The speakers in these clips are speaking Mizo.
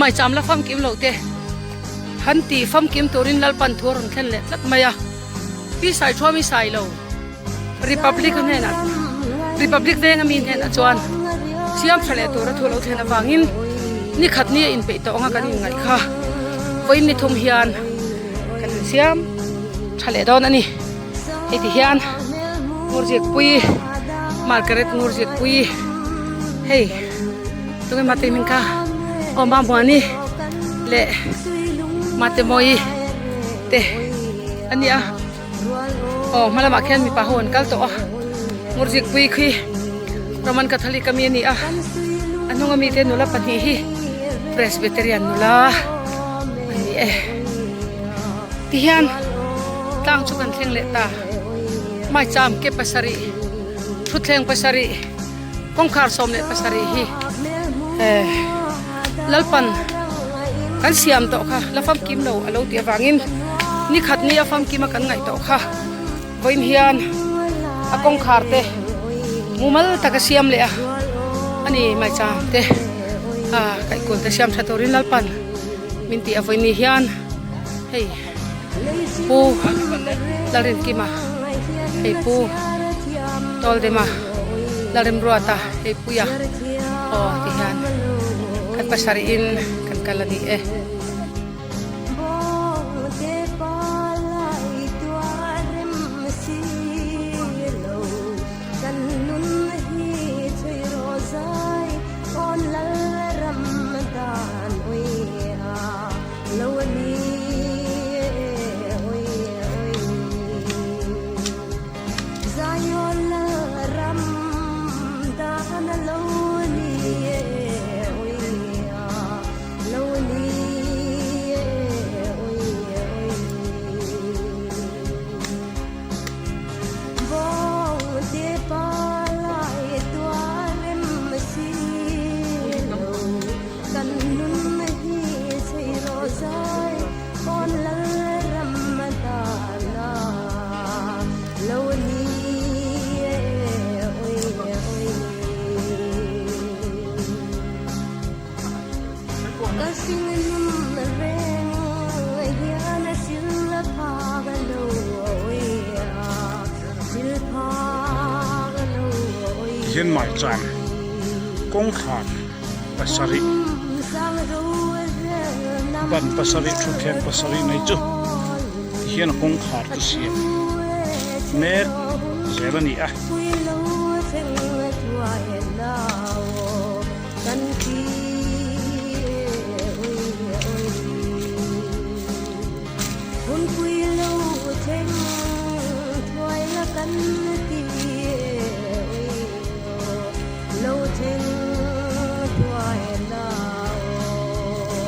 Maicham la famkim lo te han ti famkim turin Lalpan thu a rawn thlen leh tlat mai a. Pi Saithuam i sai lo Republic a hnenah Republic veng ami hnenah chuan siam tha leh tura thu a lo thlen avangin ni khat ni a inpeih tawh anga kan inngaih kha vawiin ni thum hian kan insiam tha leh dawn a ni. Hei ti hian Ngurziakpui Margaret Ngurziakpui hei tunge mate hming kha aw Mamuani leh Matemawi te a ni a aw hma lamah khian mipa ho an kal tawh a Ngurziakpui khi Roman Catholic ami a ni a a hnunga mite nula pahnih hi Presbyterian nula a ni e. Tihian tlang chu kan thleng leh ta. Maicham ke pasarih, thutthleng pasarih, kawngkhar 17 hi eh Lalpan kan siam tawh kha la famkim lo a lo tih avangin ni khat ni a famkim a kan ngaih tawh kha vawiin hian a kawngkhar te mumal taka siam leh a ani maicham te ah kaihkul te siam tha turin Lalpan min tih a vawiin ni hian. Hei pu Lalrinkima hei pu Tawldema Lalrimruata hei puia aw ti hian kan pasarih in kan kal a ni e. Kan nun hi chei rawh zai pawn lal ram a dan a lo ni e oi oi. Ka hring nun reng hian a sil phak a lo oi a sil phak a lo oi. Tihian maicham kawngkhar. Pasarih ban pasarih thutthleng pasarih nei chu tihian a kawngkhar chu siam mek zel a ni a.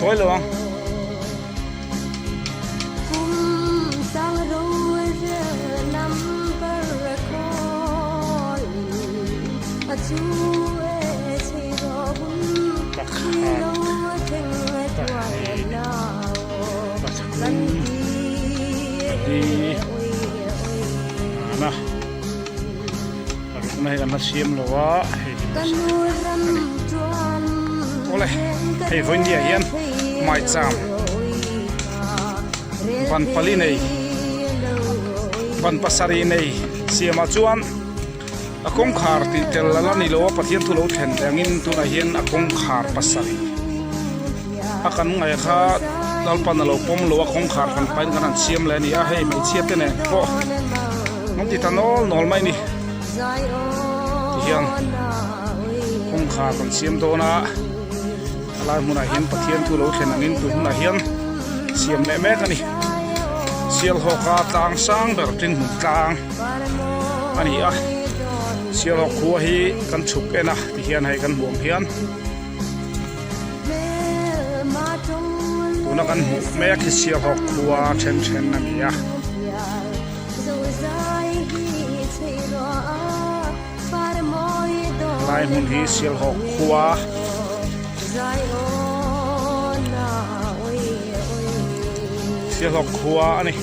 Tawi lo ang. Pakhat, pahnih, pathum, pali, ana. Parukna hi kan la siam lo a hei hi a ni awle hei vawinia hian maicham ban pali nei ban pasarih nei siamah chuan a kawngkhar tih tel a la ni lo a Pathian thu lo thlen leh angin tunah hian a kawngkhar pasarih a kan ngaih kha Lalpan a lo pawm lo a kawngkhar kan pain kan han siam leh a ni a hei hmeichhia te nen pawh. An ti ta nawl nawl mai a ni tihian kawngkhar kan siam dawn a a lai hmunah hian Pathian thu lo thlen angin tun hunah hian siam leh mek a ni Sialhawka tlang sang ber Tinghmun tlang a ni a Sialhawk khua hi kan chhuk en a tihian hei kan hmuh ang hian tuna kan hmuh mek hi Sialhawk khua then then a ni a. Lai hmun hi Sialhawk khua Sialhawk khua a ni.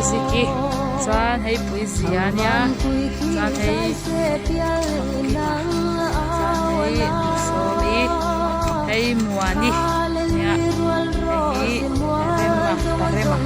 Ziki chuan hei Puizia a nia chuan hei Famkima chuan hei Sawmi hei Muani nia hei hi Rema Parema.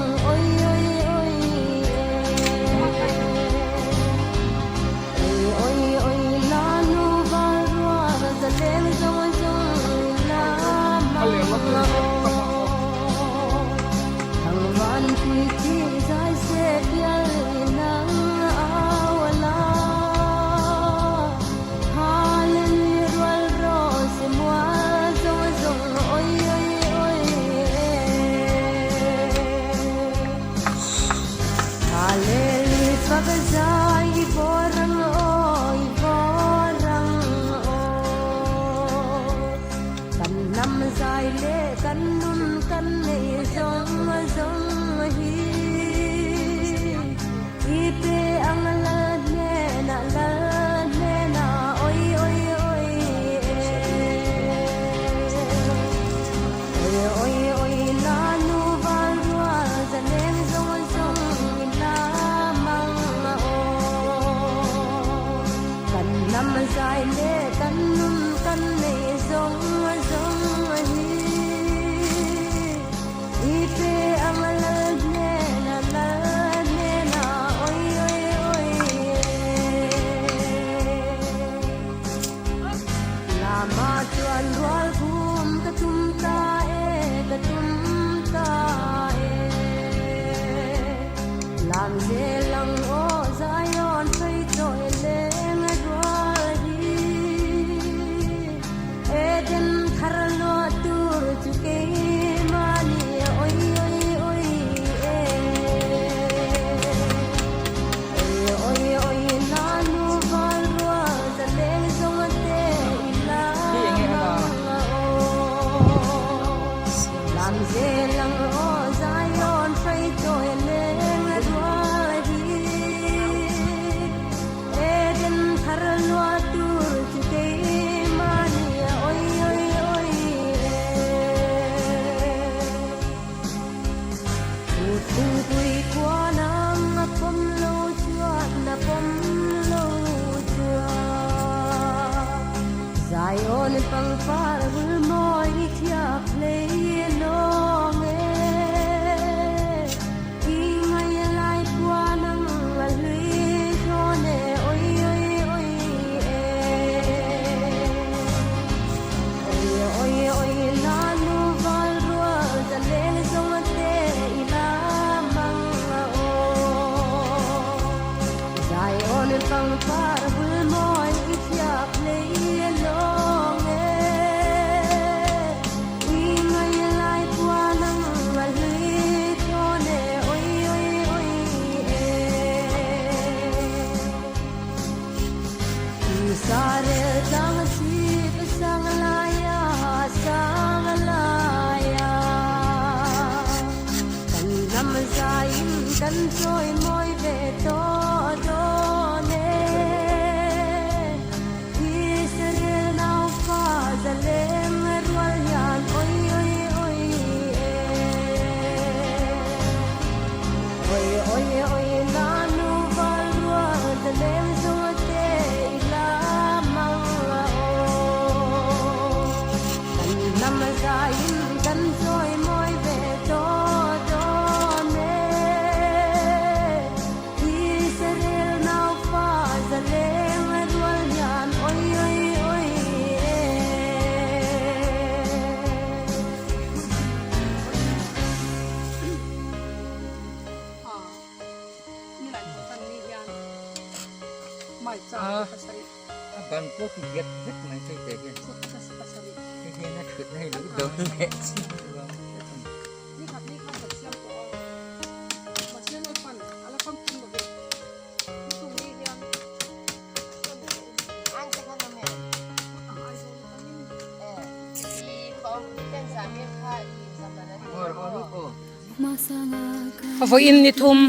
Vawiin ni thum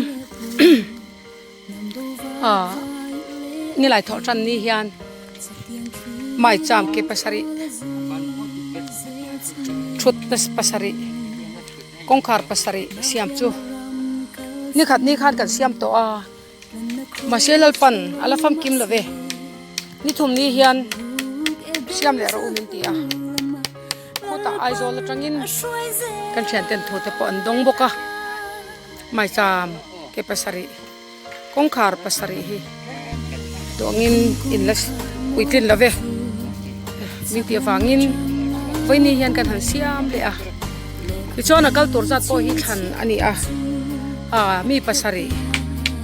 ah nilai thawh tan ni hian maicham ke pasarih thut pasarih kawngkhar pasarih siam chu. Ni khat ni khan kan siam tawh a, mahse Lalpan a la famkim lo ve. Ni thum ni hian siam leh rawh u min ti a, khutah Aizawl atangin kan thianten thu te pawh an dawng bawk a, Maicham ke pasarih kawngkhar pasarih hi duangin in la puitlin lo ve min tih avangin vawiini hian kan han siam leh a tichuan a kal tur zat pawh hi thlan a ni a ah mi pasarih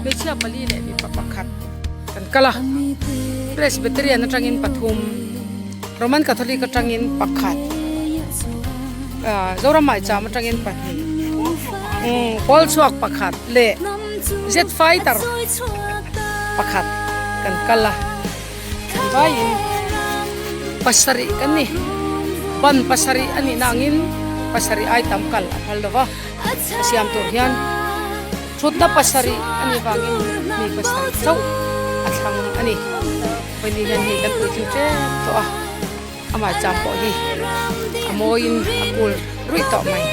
hmeichhia pali leh mipa pakhat kan kal a presbyterian atangin pathum roman catholic atangin pakhat ah zoram maicham atangin pahnih umm pawl chhuak pakhat leh z fighter pakhat kan kal a vaiin pasarih kan ni ban pasarih a nih na angin pasarih ai tam kal a phal lo va a siam tur hian thutna pasarih a nih vangin mi pasarih chauh a thlang a ni pawimawh hian hei kan puitling tep tawh a amah cham pawh hi a mawiin a kul ruih tawh mai.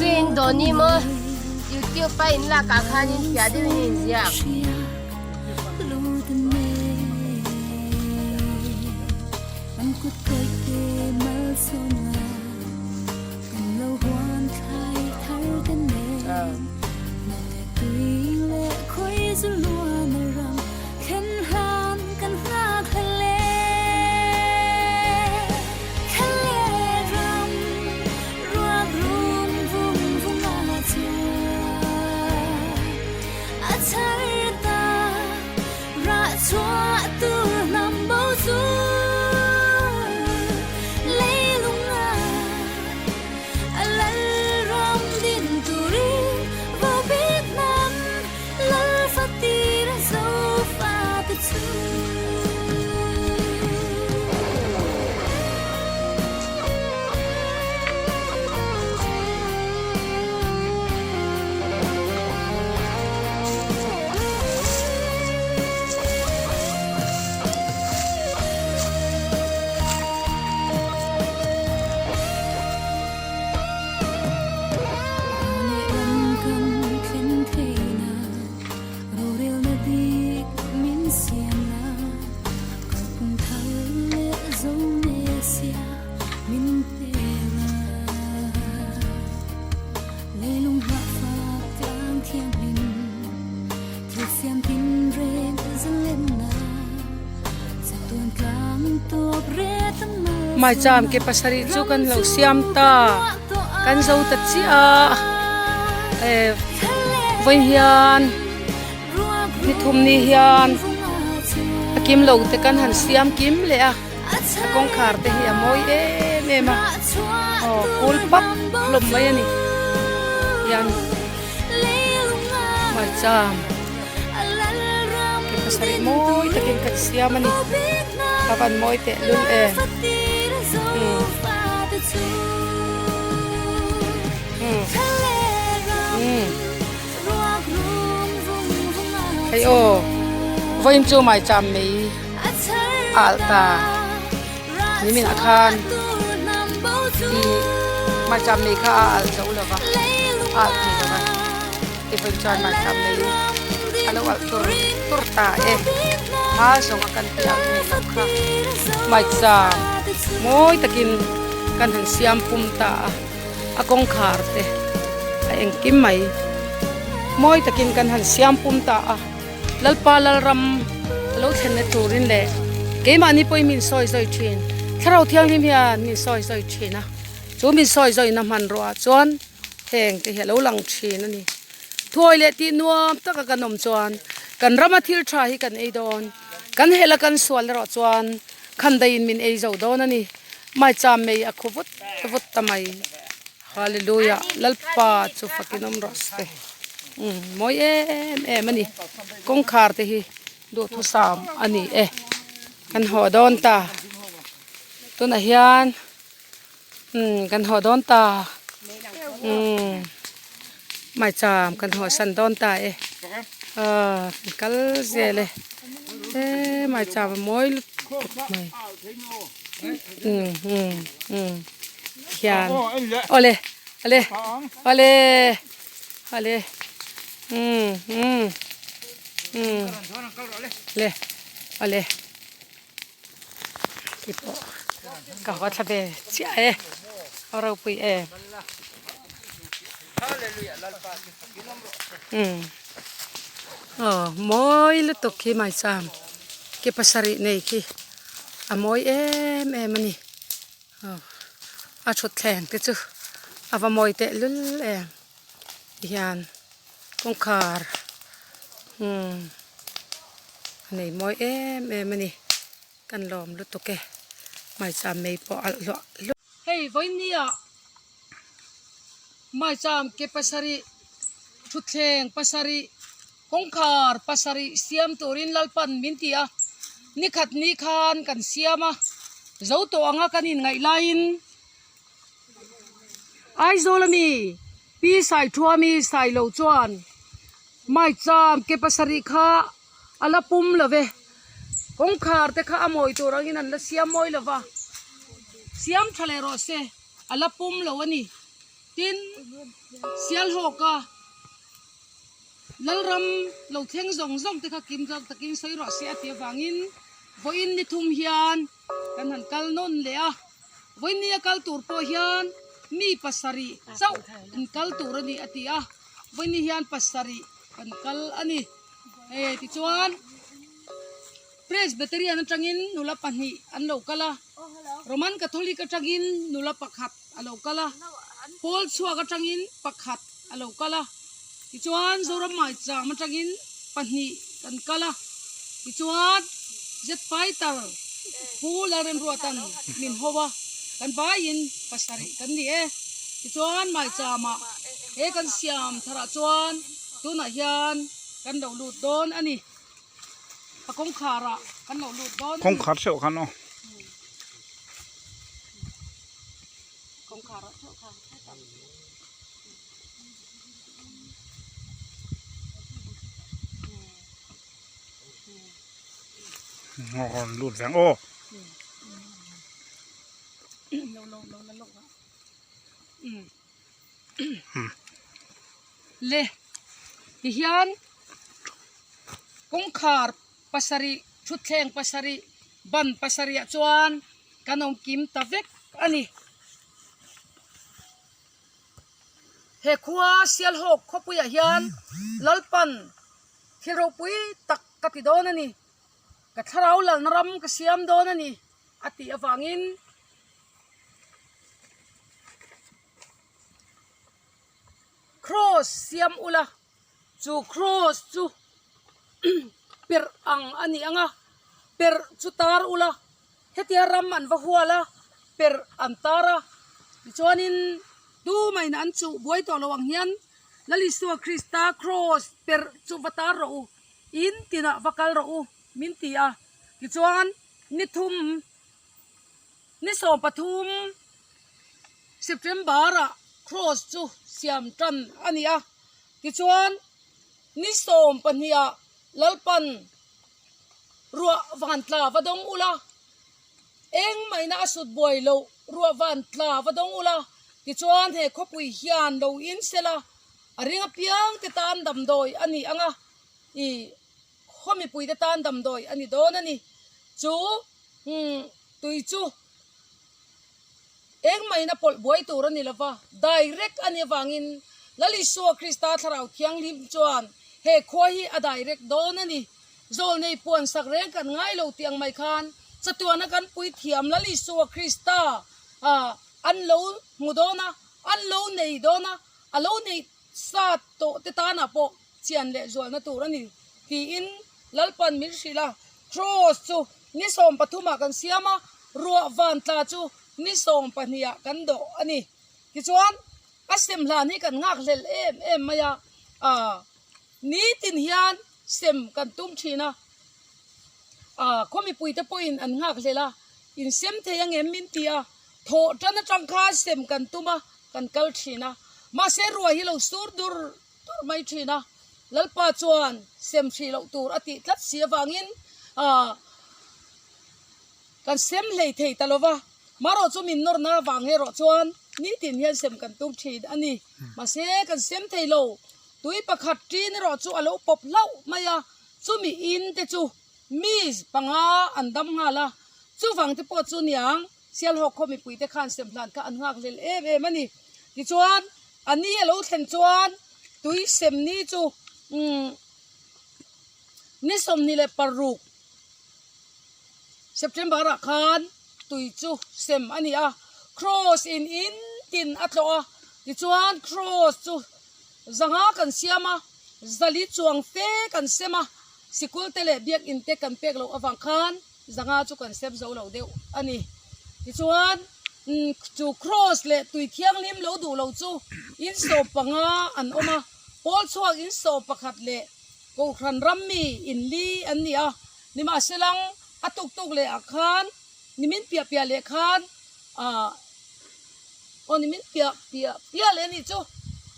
Green Doni maw YouTube a in lak ah khan in fiah deuh in a inziak. Maicham ke pasarih chu kan lo siam ta kan zo ta chiah a eh vawiin hian ni thum ni hian a kim lo te kan han siam kim leh a a kawngkhar te hi a mawi em em a aw kul pap hlawm mai a ni hian maicham ke pasarih mawi takin kan siam a ni a van mawi teh lul em umm umm umm. Hei aw vawiin chu maicham mai alh ta nimin ah khan ih maicham mai kha a alh zo lo va a alh thei lo va ti vawiin chuan maicham mai a lo alh tur tur ta e hma zawng a kan tih alh thei lo kha maicham mawi takin kan han siam pum ta a. a kawngkhar te a engkim mai mawi takin kan han siam pum ta a Lalpa Lalram a lo thlenna turin leh keimahni pawhin min sawi zawi thin thlarau thianghlim hian min sawi zawi thin a chu min sawi zawina hmanruah chuan heng te hi a lo lang thin a ni thuawi leh tih nuam taka kan awm chuan kan rama thil tha hi kan ei dawn kan helh a kan sual erawh chuan khandaiin min ei zo dawn a ni. Maicham mei a khu vut vut ta mai. Hallelujah Lalpa chu fakin awm rawh se. Umm mawi em em a ni. Kawngkhar te hi duhthusam a ni e. Kan haw dawn ta. Tunah hian. Umm kan haw dawn ta umm maicham kan haw san dawn ta e aw kan kal zel e he maicham a mawi lutuk mai umm umm umm hian awle awle awle awle umm umm umm le awle. Khi pawh ka haw thla ve chiah e a ropui em umm aw mawi lutuk khi maicham ki pasarih nei khi a mawi em em a ni aw a thutthleng te chu a va mawi teh lul em tihian kawngkhar umm a nei mawi em em a ni kan lawm lutuk e maicham mei pawh alh hluah hluah. Hei vawinia maicham ke pasarih thutthleng pasarih kawngkhar pasarih siam turin Lalpan min ti a nikhat ni khan kan siam a zo tawh anga kan inngaih laiin Aizawl ami Pi Saithuami Sailo chuan Maicham ke pasarih kha a la pum lo ve, kawngkhar te kha a mawi tur angin an la siam mawi lo va, siam tha leh rawh se a la pum lo a ni. Tin, Sialhawka Lalram lo thleng zawng zawng te kha kim zawk takin sawi rawh se a tih avangin vawiin ni thum hian kan han kal nawn leh a, vawiin ni a kal tur pawh hian mi pasarih chauh an kal tur a ni a ti a, vawiin ni hian pasarih kan kal a ni. Hei tichuan Presbyterian atangin nula pahnih an lo kal a, Roman Catholic atangin nula pakhat a lo kal a, Pawl chhuak atangin pakhat a lo kal a, tichuan Zoram Maicham atangin pahnih kan kal a, tichuan Jet Fighter Pu Lalremruatan min ho a, kan vaiin pasarih kan ni e. Tichuan Maichama he kan siam tharah chuan tunah hian kan lo lut dawn a ni. A kawngkharah kan lo lut dawn a ni. Kawngkhar theuh khan aw. Kawngkharah theuh khan hetah. Rawn lut veng aw. Lo lo lo la lawk a. Le tihian kawngkhar pasarih thutthleng pasarih ban pasarih ah chuan kan awm kim ta vek a ni. He khua Sialhawk khawpuiah hian Lalpan thil ropui tak ka ti dawn a ni, ka thlarau lalna ram ka siam dawn a ni a tih avangin Kraws siam ula, chu kraws chu perh ang a ni ang a, perh chu tar ula, hetia ram an va hual a, perh an tar a, tichuanin tumahin an chuh buai tawh lo ang hian Lal Isua Krista kraws perh chu va tar rawh u, in tinah va kal rawh u min ti a, tichuan ni thum. Ni 13 September-ah Cross chu siam tan a ni a, tichuan ni 12-ah Lalpan ruah van tla va dawng ula, engmahina a sut buai loh ruah van tla va dawng ula, tichuan he khawpui hian lo in sela a ring apiang te tan damdawi a ni ang a, ih khaw mipui te tan damdawi a ni dawn a ni. Chu Umm, tui chu engmahina pawlh buai tur a ni lo va, direct a nih avangin Lal Isua Krista Thlarau Thianghlim chuan he khua hi a direct dawn a ni. Zawlnei puan sak reng kan ngai lo tih ang mai khan chatuana kan puithiam Lal Isua Krista an lo hmu dawn a, an lo nei dawn a, a lo neih sa tawh te tanah pawh chian leh zualna tur a ni tiin Lalpan min hrilh a. Cross chu ni 13 ah kan siam a, ruah van tla chu ni 12 ah kan dawh a ni. Tichuan, a sem hlan hi kan nghak hlel em em mai a, aah nitin hian sem kan tum thin a, aah khaw mipuite pawhin an nghak hlel a, in sem thei ang em min ti a. Thawh tan atang khan sem kan tum a, kan kal thin a. Mahse ruai hi lo sur dur dur mai thin a. Lalpa chuan sem hrih loh tur a tih tlat si avangin ah kan sem hlei thei ta lo va. Marawh chu min nawrna avang erawh chuan nitin hian sem kan tum thin a ni. Mahse kan sem thei lo. Tui pakhat tin erawh chu a lo pawp hlauh mai a, chumi in te chu Mi panga an dam nghal a, chuvang te pawh chu niang Sialhawk khaw mipui te khan sem hlan kha an nghak hlel em em a ni. Tichuan a ni a lo thlen chuan tui sem ni chu umm ni 26 September ah khan tui chu sem a ni a, Cross in in tin a tlawh a, tichuan Cross chu zanga kan siam a, zali chuang fe kan sem a. Sikul te leh biakinn te kan pek loh avang khan zanga chu kan sem zo lo deuh a ni. Tichuan chu Cross leh tui thianghlim lo duh lo chu in 15 an awm a, pawl chhuak in 11 leh Kohhran ram mi in li an ni a. Nimahselang a tuk tuk leh ah khan nimin piah piah leh khan ah aw nimin piah piah piah leh a nih chu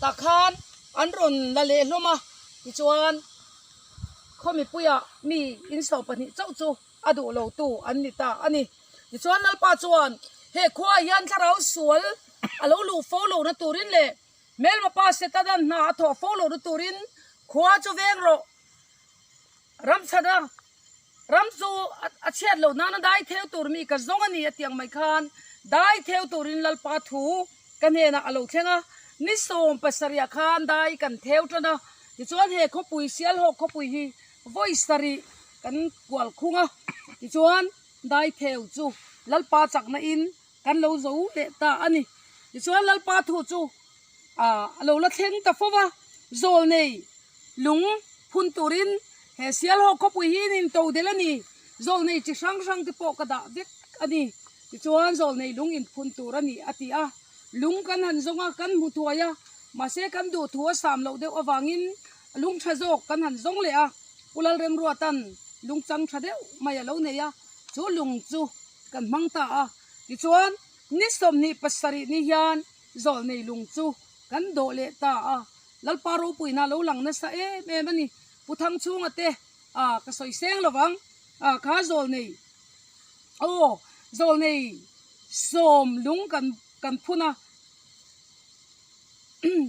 tah khan an rawn la leh hlawm a tichuan. Khaw mipuia mi in 12 chauh chu a duh lo tu an ni ta a ni. Tichuan Lalpa chuan he khuaah hian thlarau sual a lo luh fo lohna turin leh hmelma pa Setanan hna a thawh fo lohna turin khua chu veng rawh. Ramchhana ram chu a chhiat loh nana dai theu tur mi ka zawng a ni a tiang mai khan dai theu turin Lalpa thu Ka hnenah a lo thleng a, ni 17 ah khan dai kan theu tan a, tichuan he khawpui Sialhawk khawpui hi vawi sarih kan kual khung a, tichuan dai theu chu Lalpa chakna in kan lo zo leh ta a ni. Tichuan Lalpa thu chu ah a lo la thleng ta fo va, zawl nei lung phun turin he Sialhawk khawpui hi in to del a ni, zawl nei chi hrang hrang te pawh ka dah vek a ni. Tichuan zawlnei lung inphun tur a ni a ti a, lung kan han zawng a, kan hmu thuai a, mahse kan duh thu a sam loh deuh avangin lung tha zawk kan han zawng leh a, Pu Lalremruatan lung chang tha deuh mai a lo nei a, chu lung chu kan hmang ta a. Tichuan ni 27 ni hian zawlnei lung chu kan dawh leh ta a, Lalpa ropuina lo lang nasa em em a ni. Pu Thangchhunga te ka sawi seng lovang, kha zawlnei. Aw, zawlnei sawm lung kan kan phun a,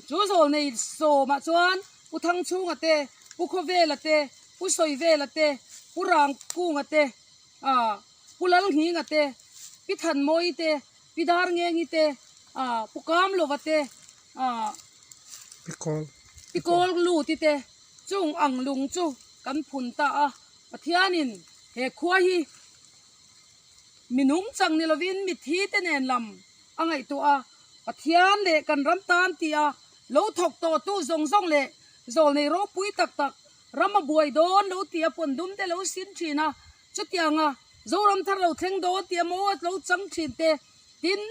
chu zawlnei sawmah chuan Pu Thangchhunga te, Pu Khawvela te, Pu Sawivela te, Pu Rangkunga te, ah Pu Lalnghinga te, Pi Thanmawii te, Pi Darngengi te, ah Pu Kamlova te, ah Pi Kawl Luti te chung ang lung chu kan phun ta a. Pathianin he khua hi minung chang ni lovin mithi te nen lam a ngaihtuah a, Pathian leh kan ram tan tia lo thawk tawh tu zawng zawng leh zawlnei ropui tak tak ram a buai dawn lo tia pawn dum te lo sin thin a, chutianga Zoram thar lo thleng dawn tia maw a lo chang thin te, tin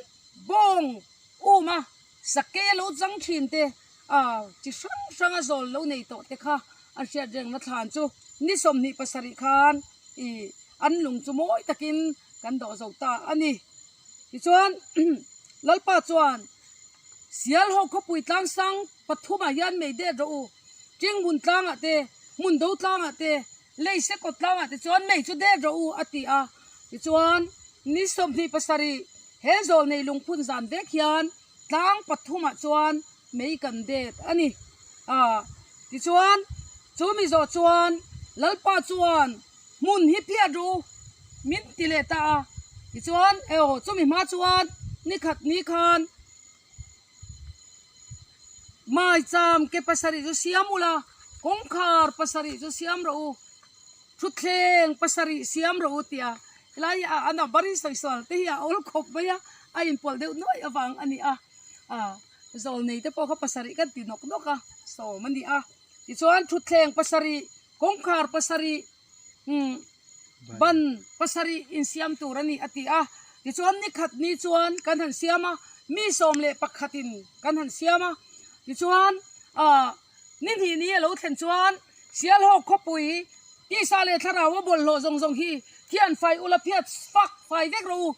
bawng um a sake lo chang thin te a chi hrang hrang a zawl lo nei tawh te kha an hriat rengna thlan chu ni 27 khan ih an lung chu mawi takin kan dawh zo ta a ni. Tichuan Lalpa chuan Sialho khawpui tlangsang pathumah hian mei det rawh u, Tinghmun tlangah te, Hmundo tlangah te, Leisekawt tlangah te chuan mei chu det rawh u a ti a. Tichuan ni 27 he zawl nei lungphun zan vek hian Tlang pathumah chuan mei kan det a ni. A Tichuan, chu mi zawh chuan Lalpa chuan hmun hi phiat ru min ti leh ta a. Tichuan, ew, chumi hma chuan ni khat ni khan maicham ke pasarih chu siam ula, kawngkhar pasarih chu siam rawh u. Thutthleng pasarih siam rawh u tia helai hi a an a barin sawi sual te hi a awl khawp mai a, a inpawlh deuh nuaih avang a ni a, ah zawlnei te pawh kha pasarih kan ti nawk nawk a, sawm a ni a, tichuan thutthleng pasarih kawngkhar pasarih umm ban pasarih insiam tur a ni a ti a, tichuan ni khat ni chuan kan han siam a, mi 11 in kan han siam a, tichuan ah. Ni hnih ni a lo thlen chuan Sialhawk khawpui tisa leh thlarau a bawlhhlawh zawng zawng hi thian fai ula phiat fak fai vek rawh u.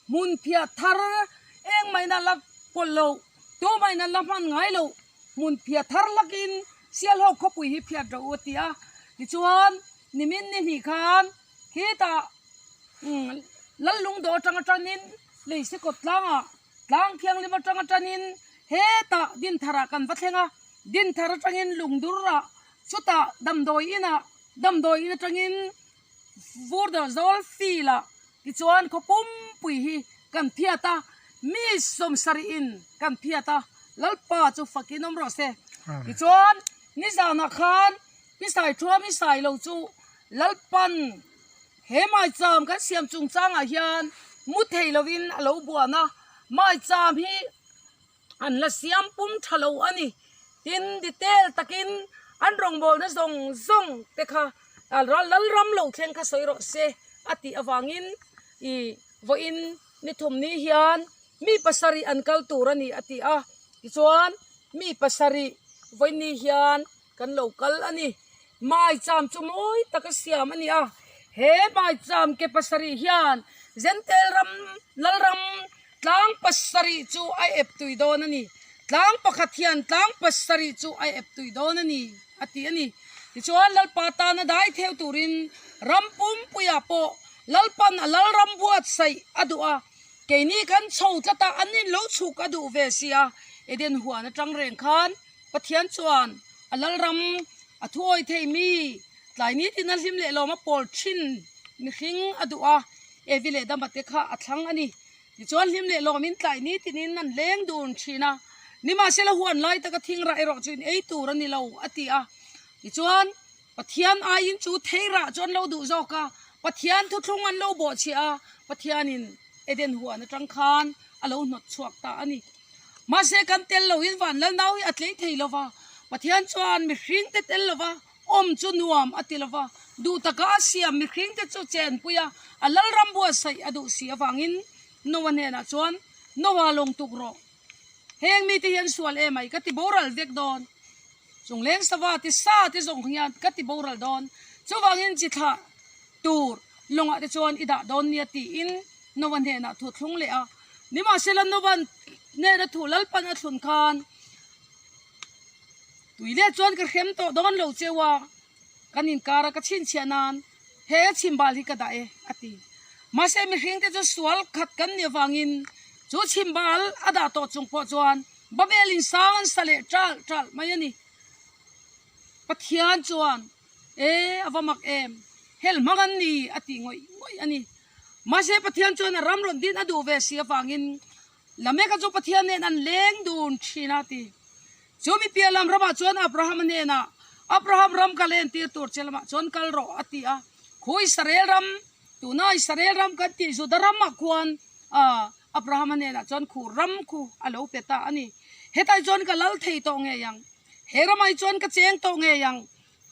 Hmun phiah thar eng maina la pawlh loh, tu maina la hman ngai loh hmun phiah thar lakin Sialhawk khawpui hi phiat rawh u a ti a. Tichuan, nimin ni hnih khan khitah Lallungdawh atang atanin Leisekawt tlangah tlang thianghlim atang atanin hetah Dintharah kan va thleng a, Dinthar atangin Lungdurah chutah damdawi inah damdawi in atangin Vurdawh zawl field ah tichuan khaw pumpui hi kan phiat a, mi sawmsarih in kan phiat a, Lalpa chu fakin awm rawh se. Tichuan nizanah khan Pi Saithuam i sai lo chu Lalpan he maicham kan siam chungchangah hian mu thei lovin a lo buan a, maicham hi An la siam pum tha lo a ni. Tin, detail takin an rawngbawlna zawng zawng te kha Lalram lo thleng kha sawi rawh se a tih avangin i vawiin ni thum ni hian mi pasarih an kal tur a ni a ti a. Tichuan, mi pasarih vawiin ni hian kan lo kal a ni. Maicham chu mawi taka siam a ni a, he maicham ke pasarih hian Zentel ram Lalram tlang pasarih chu a ep tui dawn a ni. Tlang pakhat hian tlang pasarih chu a ep tui dawn a ni a ti a ni. Tichuan Lalpa tana dai theu turin ram pumpuiah pawh Lalpan a Lalram buatsaih a duh a, keini kan chho tlat a, an in lo chhuk a duh ve si a, Eden huan atang reng khan Pathian chuan a Lalram a thuawi thei mi tlai nitin a hlim leh lawm a pawl thin mihring a duh a, Evi leh Dama te kha a thlang a ni. Tichuan hlim leh lawmin tlai nitinin an leng dun thin a, nimahsela huan lai taka thing rah erawh chu in ei tur a ni lo a ti a. Tichuan Pathian aiin chu thei rah chu an lo duh zawk a, Pathian thuthlung an lo bawhchhiah a, Pathianin Eden huan atang khan a lo hnawt chhuak ta a ni. Mahse kan tel loin van lal nau hi a tlei thei lo va, Pathian chuan mihringte tel lova awm chu nuam a ti lo va, duh taka a siam mihringte chu chenpui a, a lalram buatsaih a duh si avangin Noah hnenah chuan, Noah lawng tuk rawh, heng mite hi an sual em ai, ka ti boral vek dawn, chungleng sava ti sa te zawng hian ka ti boral dawn, chuvangin chi thlah tur lawngah te chuan i dah dawn nia tiin Noah hnenah thu thlung leh a. Nimahsela Noah hnena thu Lalpan a thlun khan tui leh chuan ka hrem tawh dawn lo cheu a, kan inkara ka chhinchhiah nan he chhimbal hi ka dah e a ti. Mahse mihringte chu sual khat kan nih avangin chu chhimbal a dah tawh chung pawh chuan Babel in sang an sa leh ṭalh ṭalh mai a ni. Pathian chuan E, a va mak em! Hel hmang an ni a ti ngawih ngawih a ni. Mahse Pathian chuan a ram rawn din a duh ve si avangin Lameka chu Pathian nen an leng dun thin a ti. Chu mi piah lam ramah chuan Abraham a hnenah, Abraham ram ka len tir tur che lamah chuan kal rawh a ti a. Khu Israel ram, tuna Israel ram kan tih Juda ramah khuan Abraham a hnenah chuan khu ram khu a lo pe ta a ni. Hetai chuan ka lal thei tawh ngei ang. He ramah hi chuan ka cheng tawh ngei ang.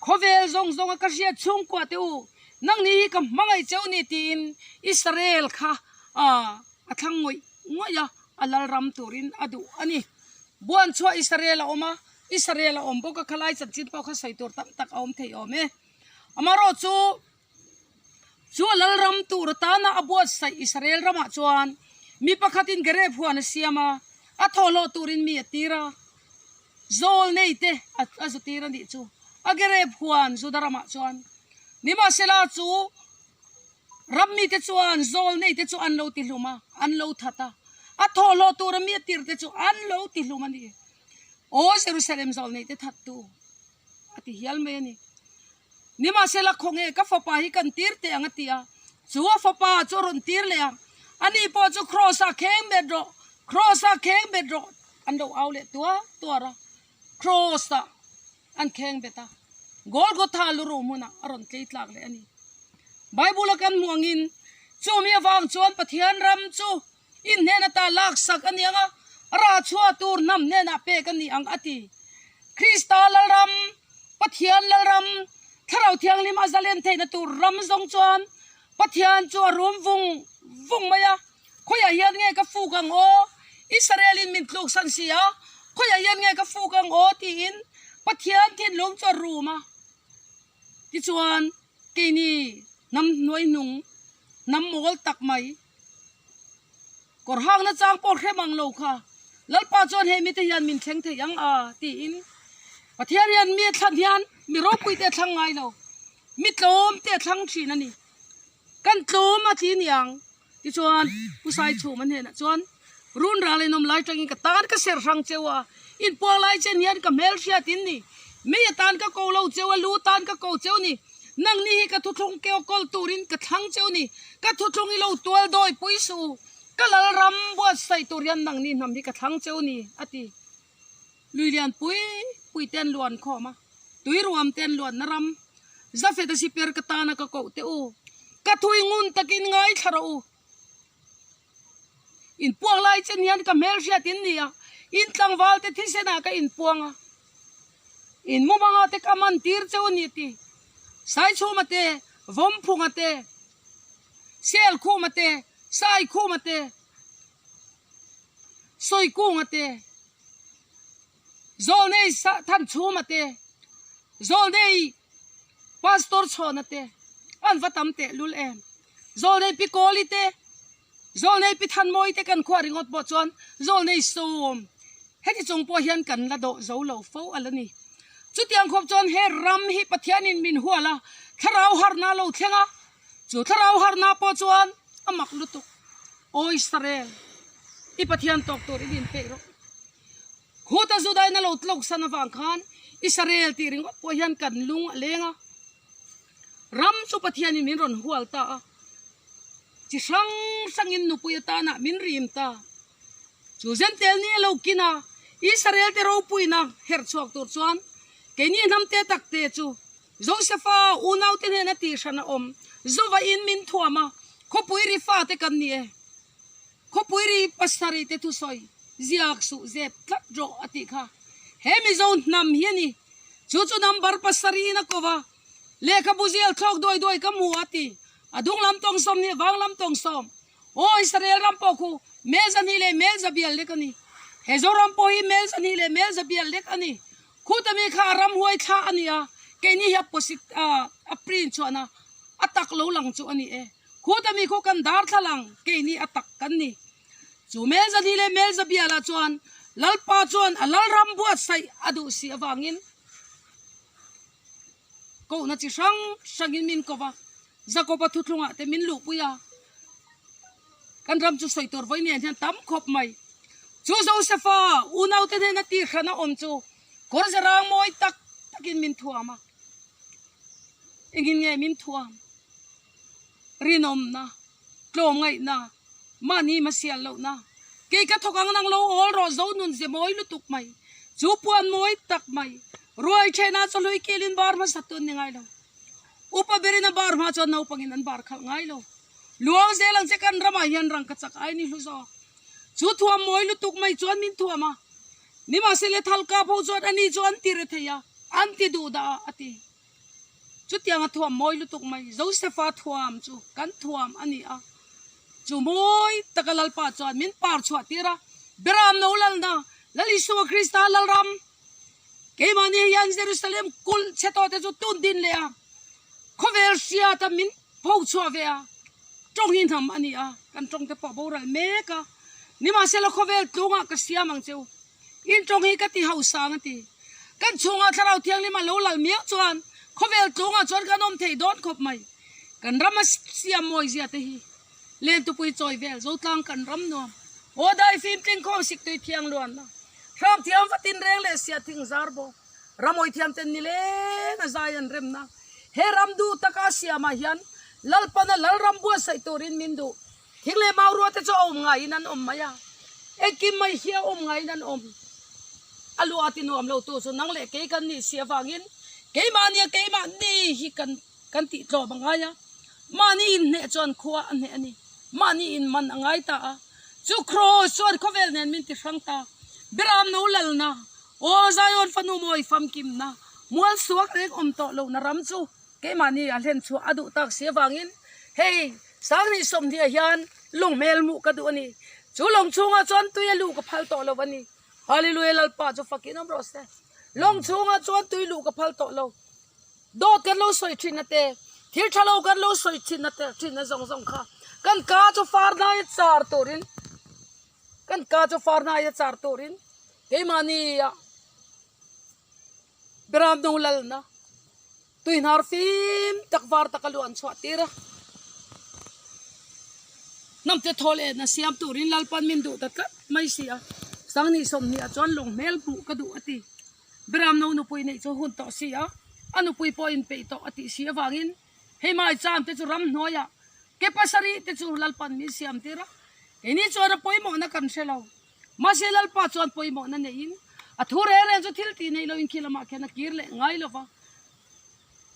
Khawvel zawng zawnga ka hriat chhungkua te u, nangni hi ka hmangaih cheu ni tiin Israel kha a thlang ngawih ngawih a, a lal ram turin a duh a ni. Buan chhuah Israel a awm a, Israel a awm bawk a, khalai chanchin pawh kha sawi tur tam tak a awm thei awm e. Amaherawh chu, chu a lal ram tur atana a buatsaih Israel ramah chuan mi pakhatin Gareb huan a siam a, a thawhlawh turin mi a tir a. Zawl nei te a zu tir a nih chu. A Gareb huan Juda ramah chuan. Nimahsela chu ram mite chuan zawl nei te chu an lo ti hlum a, an lo that a. A thawhlawh tura mi a tir te chu an lo ti hlum a ni. Aw Jerusalem zawl nei te that tu a ti hial mai a ni. Nimahsela khawnge ka fapa hi kan tir teh ang a ti a, chu a fapa chu a rawn tir leh a, ani pawh chu Kraws ah kheng bet rawh, Kraws ah kheng bet rawh an lo au leh tuar tuar a, Kraws ah an kheng bet a, Golgotha luruh hmunah a rawn tlei tlak leh a ni. Bible a kan hmuh angin chumi avang chuan Pathian ram chu in hnen ata laksak a ni ang a, rah chhuah tur hnam hnenah pek a ni ang a ti. Krista Lalram, Pathian Lalram, Thlarau Thianghlim a zalen theihna tur ram zawng chuan Pathian chu a rum vung vung mai a, Khawiah hian nge ka fuk ang aw? Israel-in min tluksan si a, khawiah hian nge ka fuk ang aw? tiin Pathian thinlung chu a rum a. Tichuan, keini hnam hnuaihnung, hnam mawl tak mai. Kawr hakna chang pawh hrem ang lo kha. Lalpa chuan he mite hian min thleng thei ang a tiin Pathian hian mi a thlan hian mi ropui te a thlang ngai lo. Mi tlawm te a thlang thin a ni. Kan tlawm a thi niang tichuan Pu Saichhuma hnenah chuan run ral in awm lai tangin ka tan ka ser hrang cheu a, inpuang lai chen hian ka hmelhriat in ni. Mei atan ka ko lo cheu a, lu tan ka ko cheu ni. Nangni hi ka thuthlung keu kawl turin ka thlang cheu ni. Ka thuthlung hi lo tual dawi pui suh u. Ka lal ram buatsaih tur hian nangni hnam hi ka thlang cheu ni, a ti. Lui lian pui pui te an luan khawm a, tui ruam te an luanna ram. Zafet a siper ka tana ka koh teh u. Ka thui ngun takin ngaithla rawh u. Inpuang lai chen hian ka hmelhriat in ni a, in tlangval te thisen ah ka inpuang a, in mumanga te ka man tir cheu a ni ti. Saichhuma te, Vawmphunga te, Selkhuma te, Saikhuma te, Sawikunga te, Zawlnei Thanchhuma te, Zawlnei Pastor Chhawna te an va tam teh lul em. Zawlnei Pi Kawli te, Zawlnei Pi Thanmawi te kan khuah ringawt pawh chuan Zawlnei Sawm heti chung pawh hian kan la dawh zo lo fo a la ni. Chutiang khawp chuan he ram hi Pathianin min hual a, thlarau harna lo thleng a, chu thlarau harna pawh chuan a mak lutuk. Aw Israel, i Pathian tawk tur i din peih rawh. Khuta Judain a lo tlawk san avang khan Israel tih ringawt pawh hian kan lung a leng a. Ram chu Pathianin min rawn hual ta a, chi hrang hrangin nupui atana min rim ta. Chu Zentel ni a lo kin a, Israel te ropuina herh chhuak tur chuan keini hnam te tak te chu Josefa unaute hnena tih hran a awm. Zova in min thuam a, khawpui ri fate kan ni e. Khawpui ri pasarih te thusawi ziak suh zep tlat rawh a tih kha. He Mizo hnam hi a ni. Chu chu number pasarih in a ko va, lehkhabu zial thlawk duai duai ka hmu a ti. A dung lam tawng 20 vang lam tawng sawm. Aw Israel ram pawh khu mel 2 leh mel 100 lek a ni. He Zoram pawh hi mel 2 leh mel 100 lek a ni. Khuta mi kha a ramhuai thla a ni a, keini hi a posit a print chuan a a tak lo lang chu a ni e. Khuta mi khu kan darthlalang keini a tak kan ni. Chu mel 2 leh mel 100 lah chuan Lalpa chuan a lalram buatsaih a duh si avangin kohna chi hrang hrangin min ko va, Jakoba thuthlungah te min luhpui a, kan ram chu sawi tur vawi nen hian tam khawp mai. Chu Josefa unaute hnena tih hran a awm chu kawr ze rang mawi tak takin min thuam a, engin nge min thuam? Rinawmna, tlawmngaihna, mahni hmasial lohna, kei ka thawk ang nang lo awl rawh zo nun ze mawi lutuk mai, chu puan mawi tak mai, ruai thehna chawhlui kilin bar hmasa tun ni ngai lo. Upa berin a bar hma chuan naupangin an bar khalh ngai lo. Luang zel ang che kan ramah hian rang ka chak ai ni hlu zawk. Chu thuam mawi lutuk mai chuan min thuam a. Nimahsela Thalkap ho chuan ani chu an ti re thei a, an ti duh dah a, a ti. Chutianga thuam mawi lutuk mai Josefa thuam chu kan thuam a ni a. Chu mawi taka Lalpa chuan min par chhuah tir a, Beram no lalna, Lal Isua Krista Lalram, Keimahni hian Jerusalem kulh chhe tawh te chu tun din leh a, khawvel hriata min pho chhuah ve a, tawng hi hnam a ni a, kan tawng te pawh boral mek a, nimahsela khawvel tlungah ka siam ang cheu, in tawng hi ka ti hausang a ti. Kan chhungah Thlarau Thianghlim a lo lal miau chuan khawvel tlungah chuan kan awm thei dawn khawp mai. Kan rama siam mawi zia te hi Lentupui chawi vel Zotlang kan ram nuam aw dai fim tling khawm siktui thiang luanna hram thiam vatin reng leh sia thing zar bawk ramawi thiam ten nileng a zai an remna he ram duh taka a siamah hian Lalpana Lalram buatsaih turin min duh thing leh mau rua te chu a awm ngaiin an awm mai a engkim mai hi a awm ngaiin an awm a luah a ti nuam lo tu chu nang leh kei kan nih si avangin keimahnia keimahni hi kan Kan tih tlawm a ngai a, mahni inhneh chuan khua a hneh a ni. Mahni inman a ngai ta a, chu Kraws chuan khawvel nen min ti hrang ta. Biram no lalna, aw Zion fanu mawi famkimna, mual suak reng awm tawh lohna ram chu keimahni a hlen chhuah a duh tak si avangin hei 20 sawmhnih ah hian lung hmel hmuh ka duh a ni. Chu lawng chhungah chuan tui a luh ka phal tawh lo a ni. Hallelujah Lalpa chu fakin awm rawh se. Lawng chhungah chuan tui luh ka phal tawh lo. Dawt kan lo sawi thin na te, thil tha lo kan lo sawi thin na te thin na zawng zawng kha kan ka chu far hnaia char turin. Kan ka chu farna aia char turin keimahni ah Beram no lalna tuihnar fim tak var taka luan chhuah tir a. Hnamte thaw leh na siam turin Lalpan min duh ta tlat mai si a. Sangni 20 ah chuan lung hmel hmuh ka duh a ti. Beram no nupui neih chu hun tawh si a, a nupui pawh inpeih tawh a tih si avangin hei mai cham te chu ramhnuaiah ke pasarih te chu Lalpan min siam tir a. Keini chuan a pawimawhna kan hre lo. Mahse Lalpa chuan pawimawhna neiin a thu reng reng chu thil tih neih loin khi lamah khian a kir leh ngai lo va.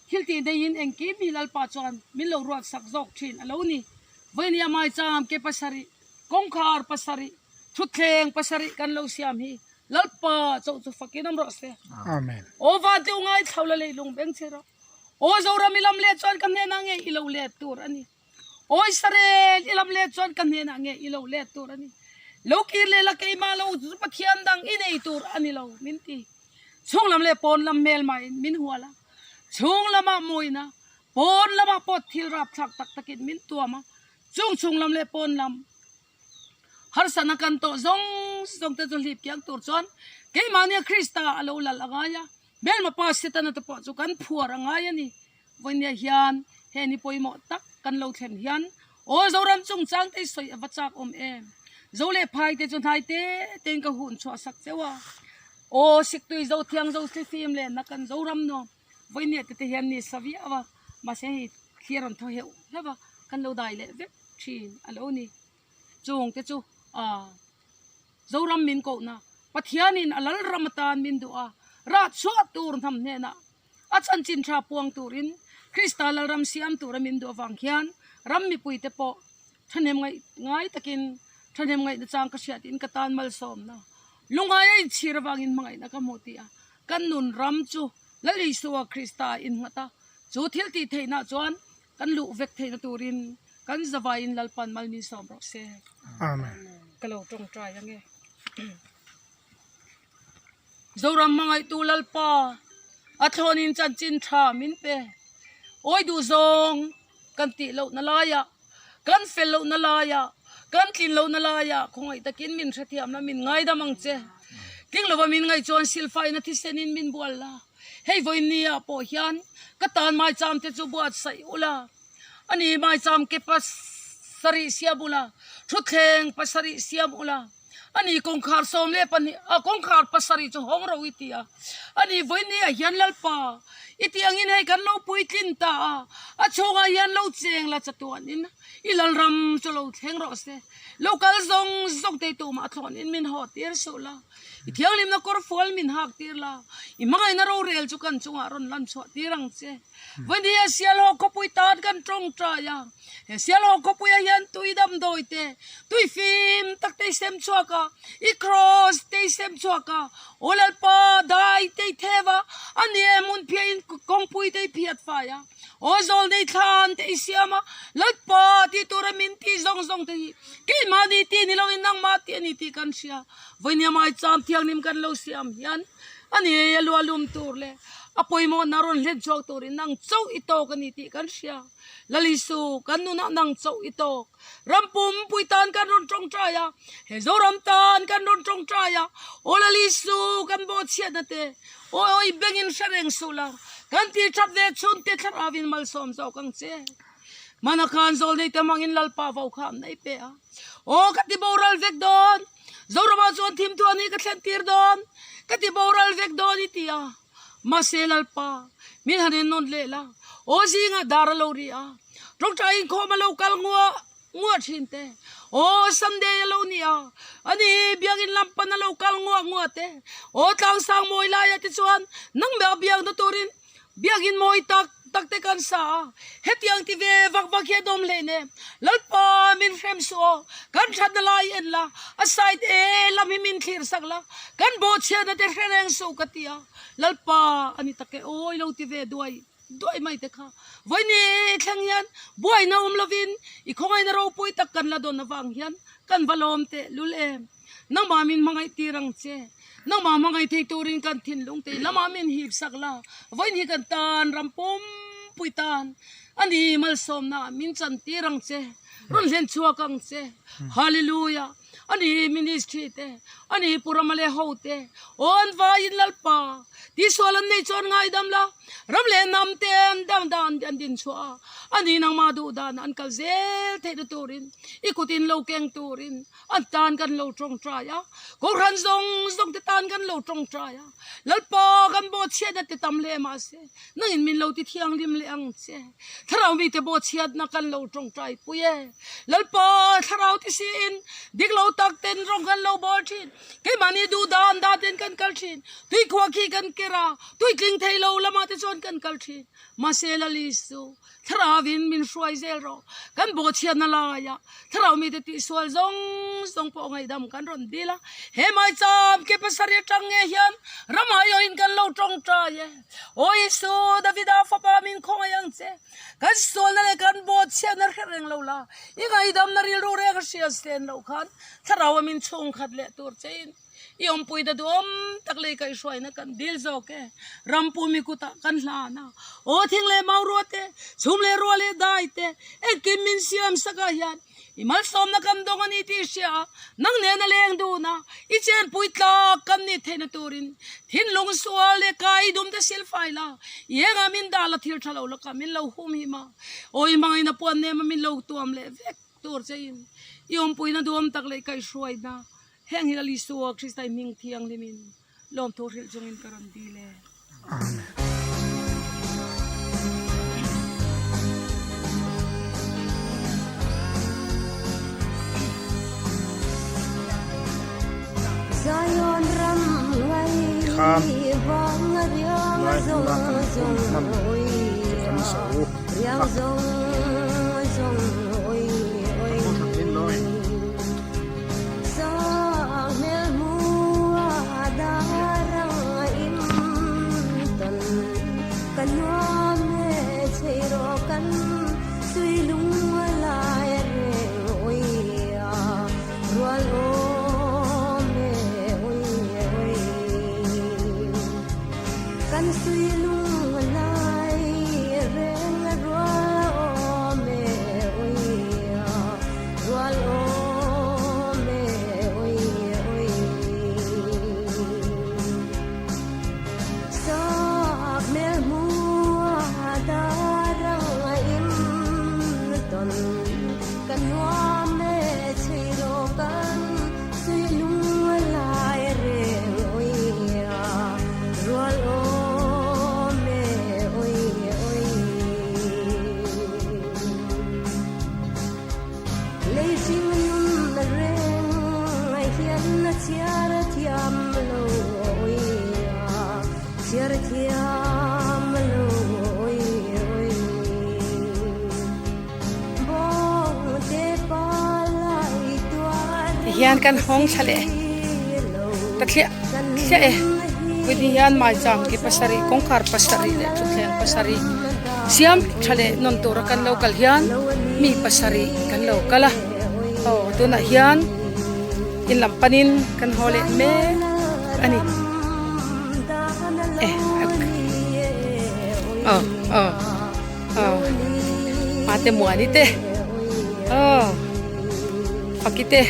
Thil tih neiin engkim hi Lalpa chuan min lo ruat sak zawk thin a lo ni. Vawinia maicham ke pasarih, kawngkhar pasarih, thutthleng pasarih kan lo siam hi Lalpa chauh chu fakin awm rawh se. Amen. Aw Vantleu ngaithlau la leilung beng che rawh. Aw Zoram i lam let chuan ka hnenah nge i lo let tur a ni. Aw Israel, i lam let chuan ka hnenah nge i lo let tur a ni. Lo kir leh la keimah lo chu Pathian dang i nei tur a ni lo, min ti. Chhung lam leh pawn lam hmelmain min hual a, chhung lamah mawina, pawn lamah pawh thil rapthlak tak takin min tuam a, chung chhung lam leh pawn lam harsatna kan tawh zawng zawng te chu hlip kiang tur chuan keimahnia Krista a lo lal a ngai a, hmelma pa Setana te pawh chu kan phuar a ngai a ni. Vawinia hian he ni pawimawh tak kan lo thlen hian aw Zoram chungchang te sawi a va chak awm em. Zo leh phai te chu hnai te tein ka hun chhuah sak cheu a. Aw Siktui Zo Thiang Zo Thlifim leh na kan Zoram nuam vawinia te te hian ni sa viau a mahse hei thli a rawn thaw heuh heuh a kan lo dai leh vek thin a lo ni. Chung te chu ah Zoram min kohna Pathianin a lalram atan min duh a rah chhuah tur hnam hnenah A chanchin tha puang turin Krista Lalram siam tura min duh avang hian ram mipuite pawh thahnem ngaih ngai takin thahnem ngaihna chang ka hriat in ka tan malsawmna lungai a inchhir avangin hmangaihna ka hmuh tih a kan nun ram chu Lal Isua Krista a innghat a, chu thil tih theihna chuan kan luh vek theihna turin kan zavaiin Lalpan mal min sawm rawh se. Amen. Ka lo tawngtai ange. Zoram hmangaihtu Lalpa, a thlawnin chanchin tha min pe. Awi duh zawng kan tih lohna laiah, kan fel lohna laiah, kan tlin lohna laiah khawngaih takin min hrethiam la, min ngaidam ang che. Tling lova min ngaih chuan silfaina thisenin min bual la. Hei vawinia pawh hian ka tan maicham te chu buatsaih ula, ani maicham ke pasarih siam ula, thutthleng pasarih siam ula. Ani kawngkhar 12 a kawngkhar pasarih chu hawng ro i ti a, ani vawiin ah hian Lalpa i tih angin hei kan lo puitlin ta a, a chhungah hian lo cheng la chatuanin i Lalram chu lo thleng rawh se, lo kal zawng zawng tei tumah thlawnin min haw tir suh la, i thianghlimna kawr fual min hak tir la, i hmangaihna rorel chu kan chungah rawn lan chhuah tir ang che. Vawiin hi a Sialhawk khawpui tan kan tawngtai a, he Sialhawk khawpuiah hian tui damdawi te, tui fim tak te i sem chhuak a, i kraws te i sem chhuak a, aw Lalpa dai te i thev a, a ni e hmun phiahin kawngpui te i phiat fai a, aw zawlnei thlan te i siam a, Lalpa tih tura min tih zawng zawng te hi keimahni tih ni loin nangmah tih a ni tih kan hria. Vawinia maicham thianghlim kan lo siam hian a ni a luahlum tur leh a pawimawhna rawn hlen chhuak turin nang chauh i tawk a ni tih kan hria. Lal Isu, kan nunah nang chauh i tawk. Ram pumpui tan kan rawn tawngtai a, he Zoram tan kan rawn tawngtai a, Aw Lal Isu, kan bawhchhiatna te, aw aw i bengin hre reng suh la, kan tih that ve chhun te thlarauin malsawm zawk ang che. Hmana khan zawlnei te hmangin Lalpa vaukham nei pe a, aw ka ti boral vek dawn. Zorama chuan thim thuan hi ka thlen tir dawn, ka ti boral vek dawn i ti a. Mahse Lalpa, min han en nawn leh la, aw zingah dar a lo ri a, tawngtai inkhawm a lo kal nguah nguah thin te, aw Sunday a lo ni a, ani biakinn lam pan a lo kal nguah nguah te, aw tlangsang mawi laia te chuan nangmah biakna turin Biakinn mawi tak tak te kan sa a, hetiang ti ve vak vak hi a dawm hle nen Lalpa min hrem suh aw, kan thatna lai en la, a side e lam hi min thlir sak la, kan bawhchhiatna te hre reng suh ka ti a, Lalpa a ni tak e aw i lo ti ve duai duai mai te kha vawiin i thleng hian buaina awm lovin i khawngaihna ropui tak kan la dawn avang hian kan va lawm teh lul em. Nangmah min hmangaih tir ang che. Nangmah hmangaih thei turin kan thinlung te lamah min hip sak la. Vawiin hi kan tan ram pumpui tan a ni malsawmna min chan tir ang che. Rawn hlen chhuak ang che. Hallelujah. Ani ministry te, ani Pu Rama leh ho te, aw an vaiin Lalpa, tihsual an nei chuan ngaidam la, ram leh hnam te an dam dan an din chhuah a, ani nangmah duh dan an kal zel theihna turin i kut in lo keng turin an tan kan lo tawngtai a, Kohhran zawng zawng te tan kan lo tawngtai a, Lalpa kan bawhchhiatna te tam hle mahse nangin min lo ti thianghlim leh ang che, Thlarau mite bawhchhiatna kan lo tawngtai pui e, Lalpa Thlarau ti siin dik lo tak ten rawng kan lo bawl thin, keimahni duh dan dan ten kan kal thin, tuikhua khi kan ker a, tuitling thei lo lamah te chuan kan kal thin, mahse Lal Isu Thlarauin min hruai zel rawh, kan bawhchhiatna laiah Thlarau mite tihsual zawng zawng pawh ngaihdam kan rawn dil a, he maicham ke pasarih atang nge hian ramah erawhin kan lo tawngtai e. Aw Isu, Davida fapa min khawngaih ang che, kan sualna leh kan bawhchhiatna hre reng lo la, i ngaihdamna rilru reng a hria sen loh khan Thlarau a min chhungkhat leh tur chein I awmpui ta duhawm tak lei kaihhruaina kan dil zawk e, rampumi kutah kan hlan a, aw thing leh mau rua te, chhum leh rua leh dai te, engkim min siam sakah hian i malsawmna kan dawng a ni tih i hria a, nang nena leng dun a, i chenpui tlak kan nih theihna turin thinlung sual leh kai dum te silfai la, i engah min dah la thil tha lo lakah min lo humhim a, aw i hmangaihna puan nem a min lo tuam leh vek tur chein i awmpuina duhawm tak leh kaihhruaina Heng hi Lal Isua Krista i hming thianghlimin lawmthu hrilh chungin ka rawn dil e. Amen. Tikhan lai hmuna kan hun hman chu kan zo a. Kan hmu tha thin lawi. Tihian kan hawng thla leh ta thliah thliah e heti hian maicham ki pasarih kawngkhar pasarih leh thutthleng pasarih siam tha leh nawn tura kan lo kal hian mi pasarih kan lo kal a aw tunah hian in lam panin kan haw leh mek a ni eh aw aw aw mate muani te aw faki te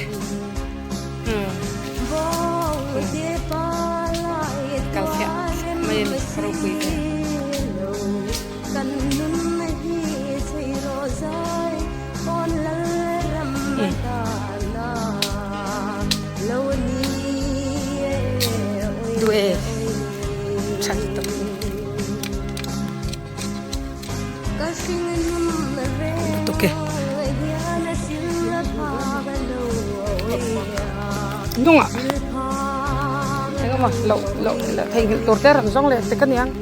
umm kal fiah mai a ni ropui te. Duh e tha lutuk. Lutuk e. Hnungah engemaw loh loh theihnghilh tur te rawn zawng leh tek aniang.